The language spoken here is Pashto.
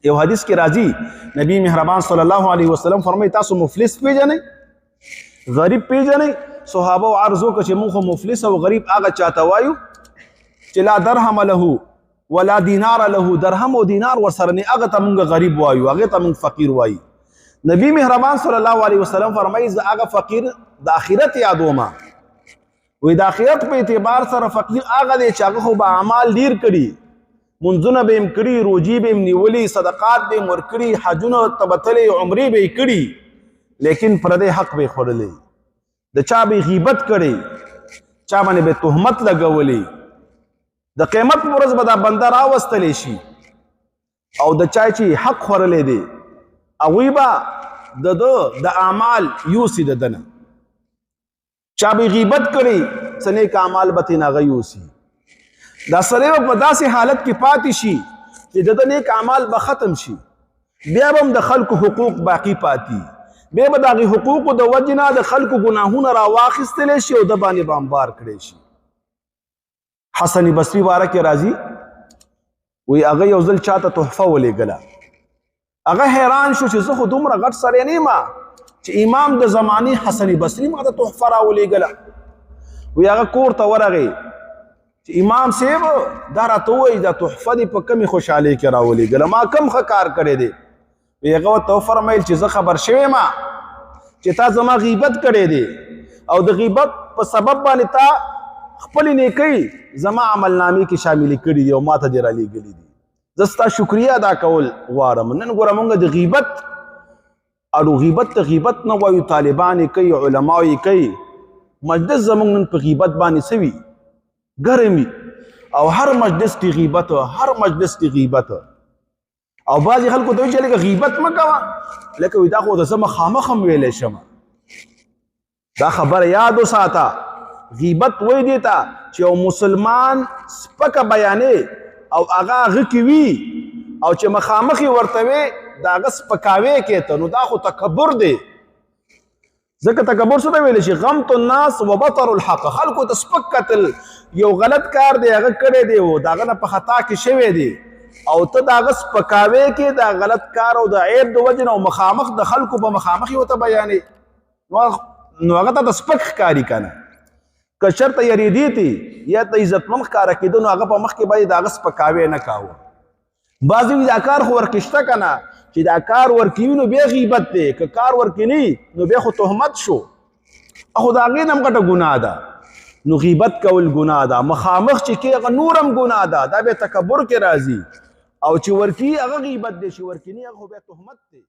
یو حدیث کې راځي، نبی مهربان صلی الله علیه وسلم فرمایي، تاسو مفلس پیژنئ، غریب پیژنئ؟ صحابه عرض وکړ چې موږ مفلس او غریب هغه چاته وایو چې لا درهم له ولا دینار له، درهم او دینار ورسره نه، هغه ته موږ غریب وایو، هغه ته موږ فقیر وایو. نبی مهربان صلی الله علیه وسلم فرمایي، زه هغه فقیر د آخرت یادوم. وی د آخرت په اعتبار سره فقیر هغه دی چې هغه خو به اعمال ډیر کړي، منځونه به یې کړي، روجي به یې نیولي، صدقات به یې ورکړي، حجونه ته به تللی، عمرې به یې کړي، لیکن پردی حق به یې خوړلی، د چا به غیبت کړي، چا باندې به تهمت لګولی. د قیامت پر ورځ به دا بنده راوستلی شي او د چا چې حق خوړلی دی هغوی به د ده د اعمال یوسي. د ده نه چا به غیبت کړي، څه نیک اعمال به ترې هغه یوسي. دا سړی به په داسې حالت کې پاتې شي چې د ده نیک اعمال به ختم شي، بیا به هم د خلکو حقوق باقي پاتې، بیا به د هغې حقوقو د وجې نه د خلکو ګناهونه راواخیستلی شي او ده باندې به انبار کړی شي. حسن بصري باره کې راځي، وی هغه یو ځل چاته تحفه ولېږله. هغه حیران شو چې زه خو دومره غټ سړی نه یم چې امام د زمانی حسن بصري ما ته تحفه راولېږله. وی هغه کور ته ورغی چې امام صاحب دا راته ووایي، دا تحفه دې په کمې خوشحالۍ کې راولېږله، ما کم ښه کار کړی دی؟ وی هغه ورته وفرمایل چې زه خبر شوی ما چې تا زما غیبت کړی دی او د غیبت په سبب باندې تا خپلې نیکۍ زما عمل نامې کې شاملې کړي دي او ما ته دې رالیږلي دي، زه ستا شکریه ادا کول غواړم. نن ګوره مونږ د غیبت اړو، غیبت ته غیبت نه وایو، طالبان یې کوي، علما یې کوي. مجلس زمونږ نن په غیبت باندې څه وي؟ ګرمي. او هر مجلس کې غیبت، هر مجلس کې غیبت. او بعضې خلکو ته وایي چې لکه غیبت مه کوه، لکه وایي دا خو د زه مخامخ هم ویلی شم. دا خبره یاد وساته، غیبت وای دی ته چې یو مسلمان سپکه بیانې او هغه هغه کې وي او چې مخامخ یې ورته وي د هغه سپکاوی کې ته، نو دا خو تکبر دی. ځکه تکبر څه ته ویل شي؟ غمت الناس وبطر الحق. خلکو ته سپک قتل، یو غلط کار دی هغه کړی دی او د هغه نه په خطا کې شوی دی او ته د هغه سپکاوی کې د غلط کار او د عیب د وجې نه او مخامخ د خلکو په مخامخ یې ورته بیانې، نو هغه ته د سپک ښکاري که نه. که چېرته یریدې تی یا ته عزتمند ښکاره کېده، نو هغه په مخ کې باندې د هغه سپکاوی نه کاوه. بعضې وي دا کار خو ورکې شته که نه، چې دا کار ورکې وي نو بیا غیبت دی، که کار ورکې نه نو بیا خو تهمت شو، خو د هغې نه هم غټه ګناه ده. نو غیبت کول ګناه ده، مخامخ چې کې هغه نور هم ګناه ده، دا بیا تکبر کې راځي، او چې ورکي هغه غیبت دی، چې ورکې نه هغه خو بیا تهمت دی.